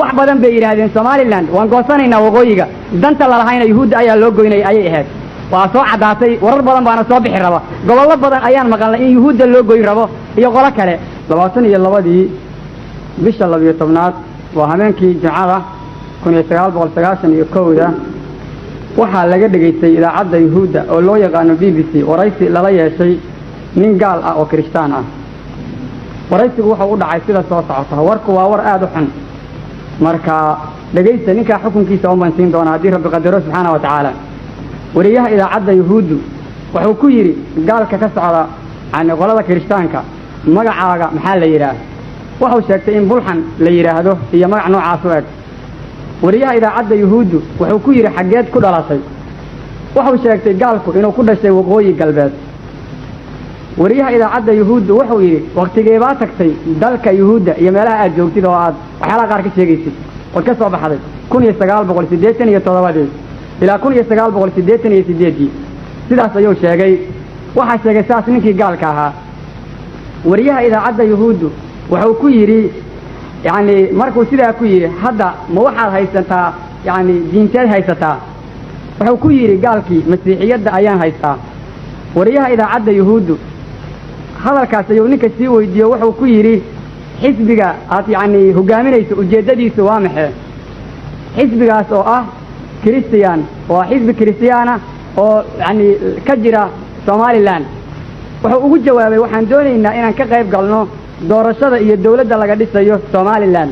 Wax badan bay yidhaahdeen Somaliland waan goosanaynaa waqooyiga, danta lalahayna Yuhuudda ayaa loo goynaya ayay ahayd. Waa soo caddaatay, warar badan baana soo bixi raba. Gobollo badan ayaan maqalnay in Yuhuudda loo goyn rabo iyo qolo kale. 22-dii bisha 12aad, waa habeenkii Jimcada, 1991-da, waxaa laga dhegaystay idaacadda Yuhuudda oo loo yaqaano BBC waraysi lala yeeshay nin gaal ah oo Kirishtaan ah. Waraysigu wuxuu u dhacay sida soo socota. Warku waa war aada u xun, marka dhegaysta. Ninkaa xukunkiisa un baan siin doonaa haddii Rabbi qadaro subxaana wa tacaala. Wariyaha idaacadda Yuhuuddu wuxuu ku yidhi gaalka ka socda, yani qolada Kirishtaanka, "Magacaaga maxaa la yidhaah?" Wuxuu sheegtay in Bulxan la yidhaahdo iyo magac noocaas u eg. Wariyaha idaacadda Yuhuuddu wuxuu ku yidhi, "Xaggeed ku dhalatay?" Wuxuu sheegtay gaalku inuu ku dhashay Waqooyi Galbeed. Wariyaha idaacadda Yuhuuddu wuxuu yidhi, "Waktigeebaa tagtay dalka Yuhuudda iyo meelaha aad joogtid oo aad waxyaalaha qaar ka sheegaysid ood ka soo baxday?" 1987-dii ilaa 1988-dii, sidaas ayuu sheegay. Waxaa sheegay saas ninkii gaalka ahaa. Wariyaha idaacadda Yuhuuddu wuxuu ku yidhi, yacni markuu sidaa ku yidhi, "Hadda ma waxaad haysataa, yacni diinteed haysataa?" Wuxuu ku yidhi gaalkii, "Masiixiyadda ayaan haystaa." Wariyaha idaacadda Yuhuuddu hadalkaas ayuu ninka sii weydiiyo. Wuxuu ku yidhi, "Xisbiga aad yacni hogaaminayso ujeeddadiisu waa maxee?" Xisbigaas oo ah Christian, waa xisbi Kiristiyaana oo yacni ka jira Somaliland. Wuxuu ugu jawaabay, "Waxaan doonaynaa inaan ka qayb galno doorashada iyo dawladda laga dhisayo Somaliland,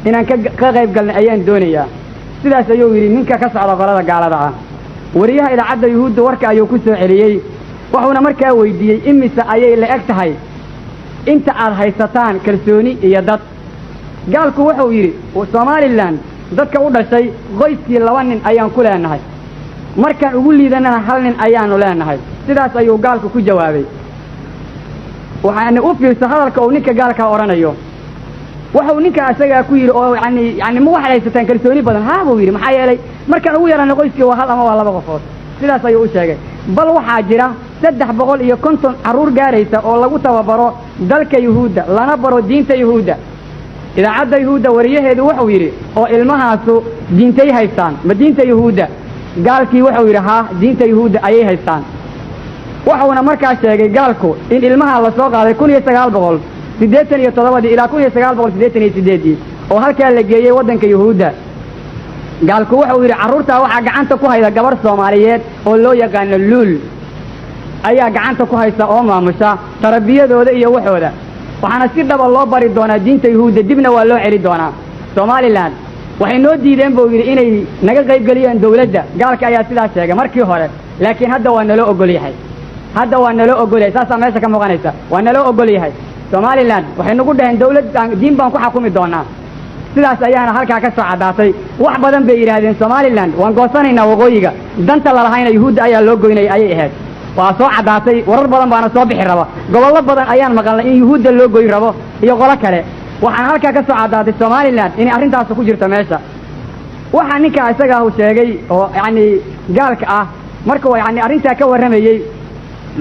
inaan ka qayb galno ayaan doonayaa." Sidaas ayuu yidhi ninka ka socda qolada gaalada ah. Wariyaha idaacadda Yuhuudda warka ayuu ku soo celiyey, wuxuuna markaa weydiiyey, "Imise ayay la eg tahay inta aad haysataan kalsooni iyo dad?" Gaalku wuxuu yidhi, "Somaliland dadka u dhashay qoyskii laba nin ayaan ku leenahay, markaan ugu liidanana hal nin ayaanu leenahay." Sidaas ayuu gaalku ku jawaabay. Waxaana u fiirsa hadalka uu ninka gaalkaa odhanayo. Wuxuu ninka isagaa ku yidhi oo yani "Ma waxaad haysataan kalsooni badan?" "Haa," buu yidhi, "maxaa yeelay markaan ugu yaraana qoyskii waa hal ama waa laba qofood." Sidaas ayuu u sheegay. Bal waxaa jira 350 carruur gaaraysa oo lagu tababaro dalka Yuhuudda, lana baro diinta Yuhuudda. Idaacadda Yuhuudda wariyaheedu wuxuu yidhi, "Oo ilmahaasu diintay haystaan? Ma diinta Yuhuudda?" Gaalkii wuxuu yidhi, "Haa, diinta Yuhuudda ayay haystaan." Wuxuuna markaa sheegay gaalku in ilmaha la soo qaaday 1987-dii ilaa 1988-dii oo halkaa la geeyey waddanka Yuhuudda. Gaalku wuxuu yidhi, "Carruurtaa waxaa gacanta ku hayda gabarh Soomaaliyeed oo loo yaqaano Luul ayaa gacanta ku haysa oo maamusha tarbiyadooda iyo waxooda, waxaana si dhaba loo bari doonaa diinta Yuhuudda, dibna waa loo celi doonaa Somaliland. Waxay noo diideen," buu yidhi, "inay naga qaybgeliyaan dawladda." Gaalka ayaa sidaas sheegay markii hore, laakiin hadda waa naloo ogol yahay, hadda waa naloo ogol yahay. Saasaa meesha ka muuqanaysa, waa naloo ogol yahay. Somaliland waxay nagu dhaheen dawlad diin baan ku xakumi doonaa. Sidaas ayaana halkaa ka soo caddaatay. Wax badan bay yidhaahdeen Somaliland waan goosanaynaa waqooyiga, danta lalahayna Yuhuudda ayaa loo goynaya ayay ahayd. Waa soo caddaatay, warar badan baana soo bixi raba. Gobollo badan ayaan maqalnay in Yuhuudda loo goyn rabo iyo qolo kale. Waxaana halkaa ka soo caddaatay Somaliland inay arrintaas ku jirto meesha. Waxaa ninka isagaa uu sheegay oo yacni gaalka ah, markuu yacni arrintaa ka warramayey,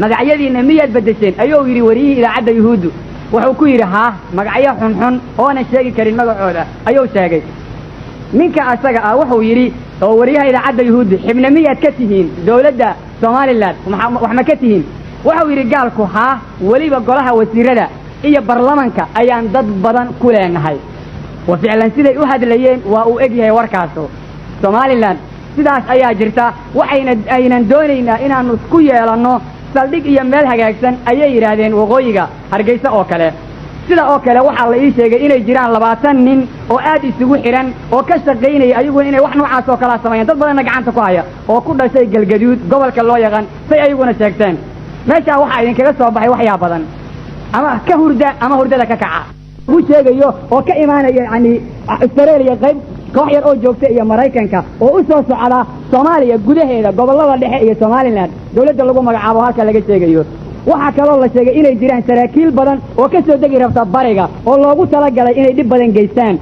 "Magacyadiinna miyaad beddesheen?" ayuu yidhi wariyihii idaacadda Yuhuuddu. Wuxuu ku yidhi, "Haa." Magacyo xunxun oonan sheegi karin magacooda ayuu sheegay ninka asaga ah. Wuxuu yidhi oo wariyaha idaacadda Yuhuuddu, "Xibna miyaad ka tihiin dawladda Somaliland? Wax ma ka tihiin?" Wuxuu yidhi gaalku, "Haa, weliba golaha wasiirada iyo barlamanka ayaan dad badan ku leenahay." Wa ficlan siday u hadlayeen waa uu eg yahay warkaasu. Somaliland sidaas ayaa jirta, waxayna aynan doonaynaa inaannu isku yeelanno saldhig iyo meel hagaagsan, ayay yidhaahdeen, waqooyiga Hargeysa oo kale. Sida oo kale waxaa la ii sheegay inay jiraan 20 nin oo aad isugu xidhan oo ka shaqaynaya ayaguna inay wax noocaas oo kalaa sameeyaan, dad badanna gacanta ku haya, oo ku dhashay Galgaduud gobolka loo yaqaan, say ayaguna sheegteen. Meeshaa waxaa idinkaga soo baxay waxyaa badan, ama ka hurda ama hurdada ka kaca ugu sheegayo oo ka imaanaya yani Australia qayb koox yar oo joogta iyo Maraykanka oo u soo socda Soomaaliya gudaheeda, gobollada dhexe iyo Somaliland dawladda lagu magacaabo halka laga sheegayo. Waxaa kaloo la sheegay inay jiraan saraakiil badan oo ka soo degi rabta bariga oo loogu talagalay inay dhib badan geystaan.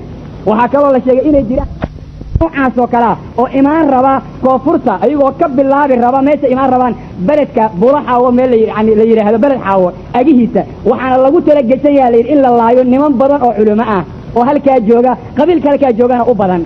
Waxaa kaloo la sheegay inay jiraan noocaas oo kalea oo imaan raba koonfurta, ayagoo ka bilaabi raba meesha imaan rabaan beledka Buulaxaawo, meel yani la yidhaahdo Beled Xaawo agihiisa. Waxaana lagu talageshan yaha la yidhi in la laayo niman badan oo culimo ah. oo halkaa jooga, qabiilka halkaa joogana u badan.